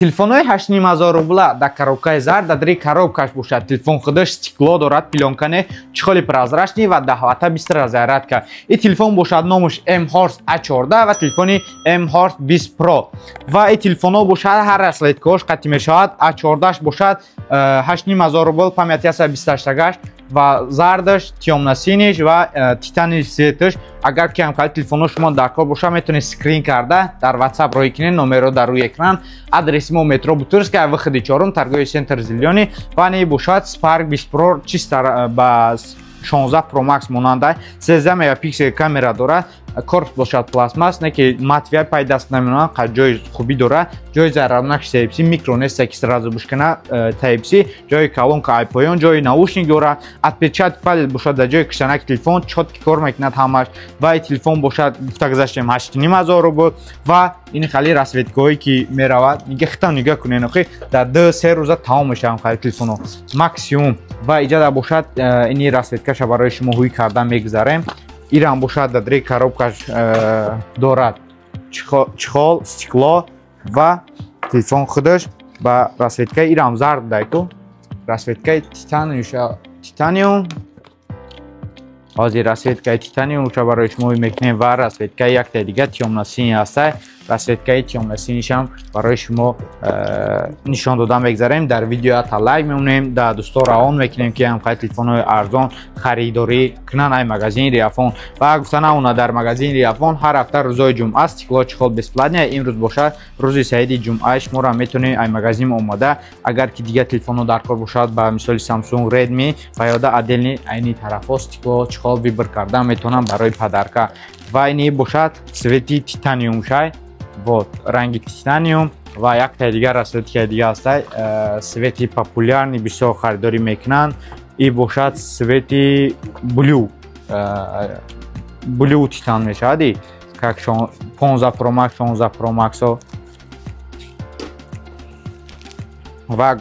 Телефонҳои 8500 рубла дар коробкаи зард, дар дари коробкаш бошад, телефон худаш стекло дорад, плёнкане, чехоли прозрачный ва 10 ватта быстрая зарядка. Ин телефон бошад, номаш M Horse A14 ва телефони M Horse 20 Pro. Ва ин телефонҳо бошад, ҳар расцветкаош қатъи мешавад. A14 бошад 8500 рубл, памяти 128 гаш ва зардаш, тёмно-синиш ва титани цветаш. Агар ки ҳамкали телефонҳо шумо дар кор боша, метавонед скрин карда дар WhatsApp рӯй кунед, номерро дар рӯи экран. Адреси мо метро Бутырская, выходи чорум, торговый центр «Зелёный». Ва не бошад Spark 20 Pro, чисто ба 16 Pro Max монанда, 13 мегапиксел камера дорад, корпус бошад пластмасс, не ки матовый, пай даст намемонад, ҷои хубӣ дорад, ҷои заряднак Type-C, микро неста ки сразу бишкана, Type-C, ҷои колонка ай поён, ҷои наушник дорад, отпечаток палец бошад дар ҷои киштанаки телефон, чётко кор мекунад ҳамаш. Ва телефон бошад, гуфта гузаштем, 8500 рубл. Ва ин хали расцветкаҳое ки меравад, нига хитам нига кунед, охи дар 2-3 рӯза тамом мешаванд хали телефонҳо максимум. Ва иҷада бошад, ини расцветкаша барои шумо ҳуй кардан мегузарем. Ирам бошад, дар дри коробкаш дорад чехол, стекло ва телефон худаш ба расцветкаи ирам зард дайку, расцветкаи титаниум. Ҳозир расцветкаи титаниумша барои шумо мекунем ва расцветкаи яктаи дига тёмно-синий ҳастай. Расцветкаи тёмно-синишам барои шумо нишон дода мегзарем. Дар видео та лайк мемонем, дар дӯсто равон мекунем, ки ҳамқай телефонҳои арзон харидорӣ кунанд ай магазини Риафон. Ва гуфта намона, дар магазини Риафон ҳар ҳафта рӯзои ҷумъа стекло, чехол бесплатный. Имрӯз бошад рӯзи саиди ҷумъа, шуморо метавонед ай магазин омада, агар ки дигар телефонҳо дар кор бошад, ба мисоли Samsung, Redmi ва ёда, отдельный айни тарафҳо стекло, чехол выбор кардан метавонам барои подарка. Ва ини бошад цвети титаниум шай, вот ранги титаниум. Ва яктаи дигар расцветкаи дига ҳастай, цвети популярный, бисёр харидорӣ мекунанд. И бошад цвети blue, blue титан мешавад, и как 15 Pro Max, 16 Pro Max. Ва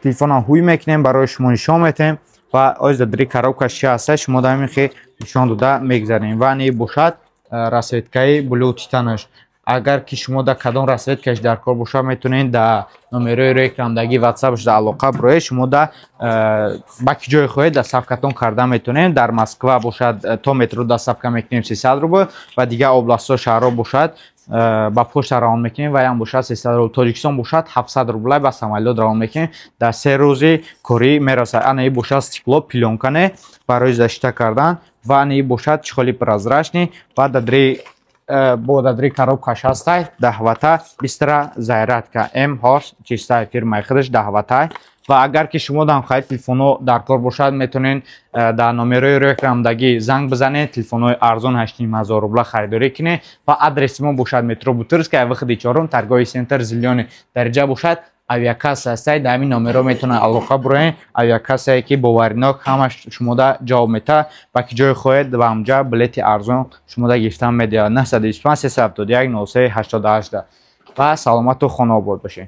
телефонам ҳуй мекунем, барои шумо нишон метаҳем. Ва оз дар коробкаш чи ҳаста, шумо дар ҳамин нишон дода мегзарем. Ва не бошад расцветкаи blue титанаш. Агар ки шумо дар кадом расцветкаш дар кор бошад, метавонед дар номерои рӯи экрандагӣ ватсапш дар алоқа бироед. Шумо да ба ки ҷое хоҳед, доставкатон карда метавонем. Дар Москва бошад, то метро доставка мекунем 300 рубл, ва дигар областҳо, шаҳрҳо бошад, ба почта равон мекунем ва ям бошад 300 рубл. Тоҷикистон бошад, 700 рубла ба самолёт равон мекунем, дар 3 рӯзи корӣ мерасад. Ана и бошад стекло, плёнкане барои защита кардан. Ва ана и бошад чехоли прозрачный ва дадри бо дадри коробкаш ҳастай, 10 ватта быстрая зарядка, М Horse чистай, фирмаи худаш, 10 ваттай. Ва агар ки шумо дам хаид телефонҳо дар кор бошад, метавонед дар номерои рӯи экрандагӣ занг бизанед, телефонҳои арзон 8500 рубла харидорӣ кунед. Ва адреси мо бошад метро Бутырская, выходи чорум, торговый центр «Зелёный». Дар бошад авиакасса ҳастай, дар ҳамин номерҳо метавонад алоқа бироед. Авиакассае ки боваринок, ҳамаш шумода ҷавоб метаҳад, ба ки ҷое хоҳед ва ҳамҷа билети арзон шумода гирифтан медиҳад. 925 371 03 88. Ва саломату хонаобод бошед.